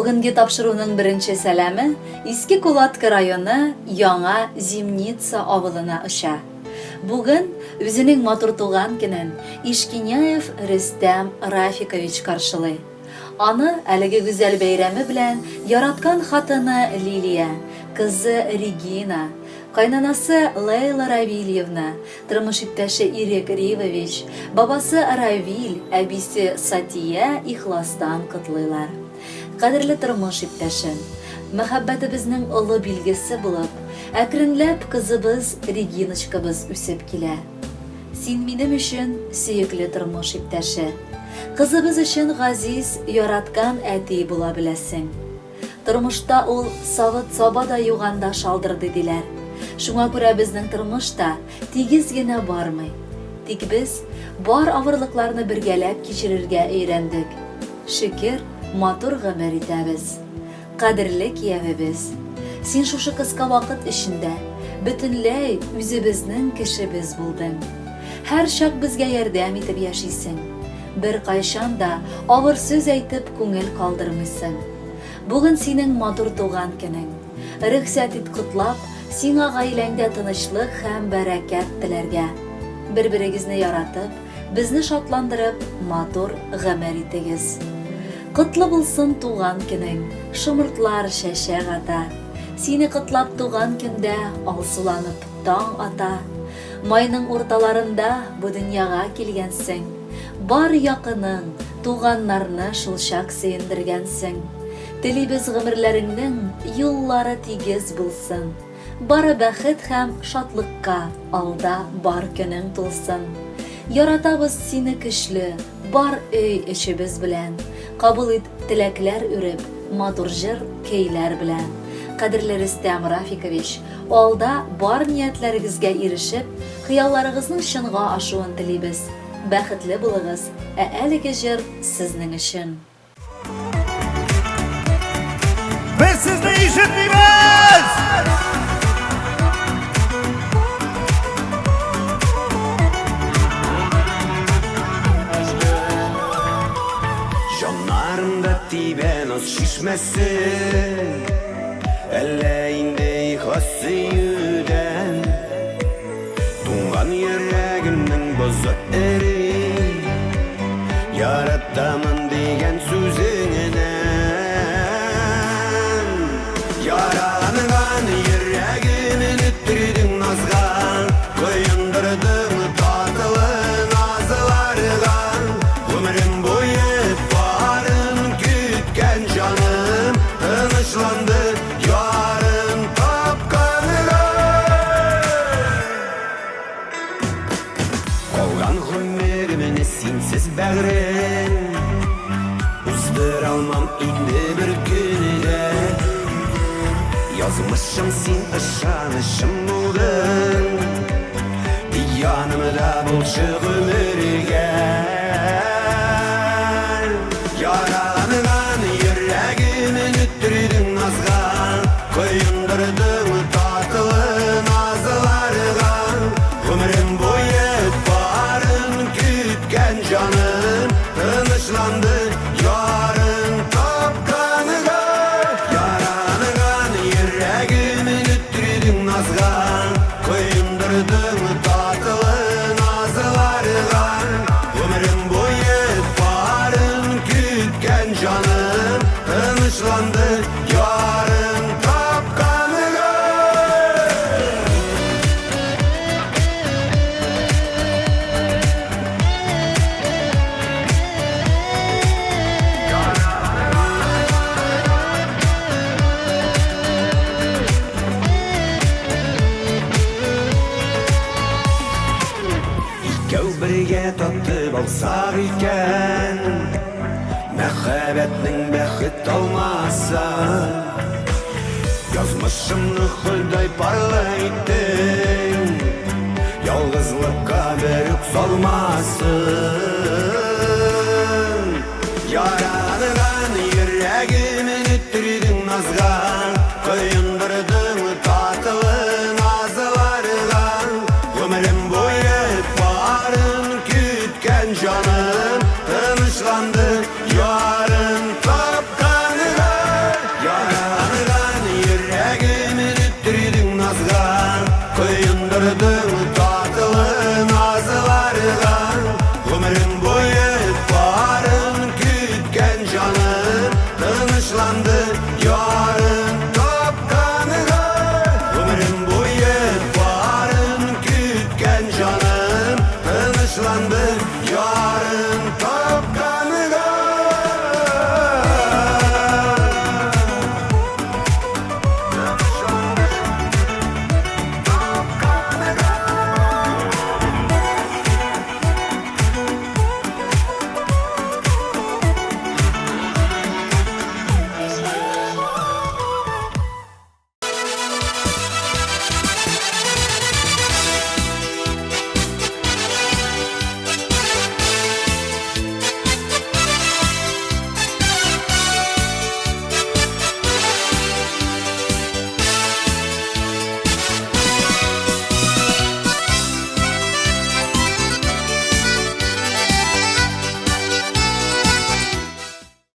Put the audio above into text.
Бүгенге тапшыруның беренче сәламе Иске Кулатка районы Яңа Зимница авылына оча. Бүген үзенең матур туган көнен Ишкиняев Рөстәм Рафикович каршылый. Аны әлеге гүзәл бәйрәме белән яраткан хатыны Лилия, кызы Регина, кайнанасы Лейла Равильевна, тормыш иптәше Ирек Ривович, бабасы Равиль, әбисе Сатия ихластан котлыйлар. Кадерле тормыш иптәшем, мәхәббәтебезнең олы билгесе булып, әкренләп кызыбыз Региночкабыз үсеп килә. Син минем өчен сөекле тормыш иптәше, кызыбыз өчен газиз, яраткан әти була беләсең. Тормышта ул савыт-саба да юганда шалдырды диләр. Шуңа күрә безнең тормыш та тигез генә бармый. Тик без бар авырлыкларны бергәләп кичерергә өйрәндек. Шөкер, матур гомер итәбез. Кадерле киявебез, син шушы кыска вакыт эчендә бөтенләй үзебезнең кешебез булдың. Һәрчак безгә ярдәм итеп яшисең. Беркайчан да авыр сүз әйтеп күңел калдырмыйсың. Бүген синең матур туган көнең. Рөхсәт ит котлап, сиңа гаиләңдә тынычлык һәм бәрәкәт теләргә. Бер-берегезне яратып, Безне шатландырып, матур гомер итегез. Котлы булсын туган көнең, шомыртлар чәчәк ата. Сине котлап туган көндә алсуланып таң ата. Майның урталарында бу дөньяга килгәнсең. Бар якының, туганнарны шулчак сөендергәнсең. Телибез гомерләреңнең юллары тигез булсын. Бары бәхет һәм шатлыкка алда бар көнең тулсын. Яратабыз сине көчле, бар өй эчебез белән. Кабул ит теләкләр үреп, матур җыр, көйләр белән. Кадерле Рөстәм Рафикович, алда бар ниятләрегезгә ирешеп, хыялларыгызның чынга ашуын телибез. Бәхетле булыгыз, ә әлеге җыр сезнең өчен. Без сезне ишетмибез! Җаннарымда тибә наз чишмәсе Әллә инде ихлас сөюдән Туңган йөрәгемнең бозы эри Яратамын дигән сүзеңнән Яраланган йөрәгемне төрдең назга Коендырдың татлы назларга Гомерем буе барын көткән җаным Тынычланды Ярын тапканга. Калган гомеремне синсез бәгърем Уздыралмам инде бер көн дә. Язмышым син ышанычым булдың, Тик янымда булчы гомергә. Яраланган йөрәгемне төрдең назга, Коендырдың татлы назларга. Гомерем буе барын көткән җаным Тынычланды ярын тапканга. Яраланган йөрәгемне төрдең назга, Коендырдың татлы назларга. Гомерем буе барын көткән җаным Тынычланды ярын тапканга. Икәү бергә татып алсак икән Мәхәббәтнең бәхет алмасын. Язмышымны Ходай парлы иттең, Ялгызлыкка берүк салмасын. Яраланган йөрәгемне төрдең назга, Коендырдың татлы назларга. Гомерем буе барын көткән җаным Тынычланды ярын тапканга. торды.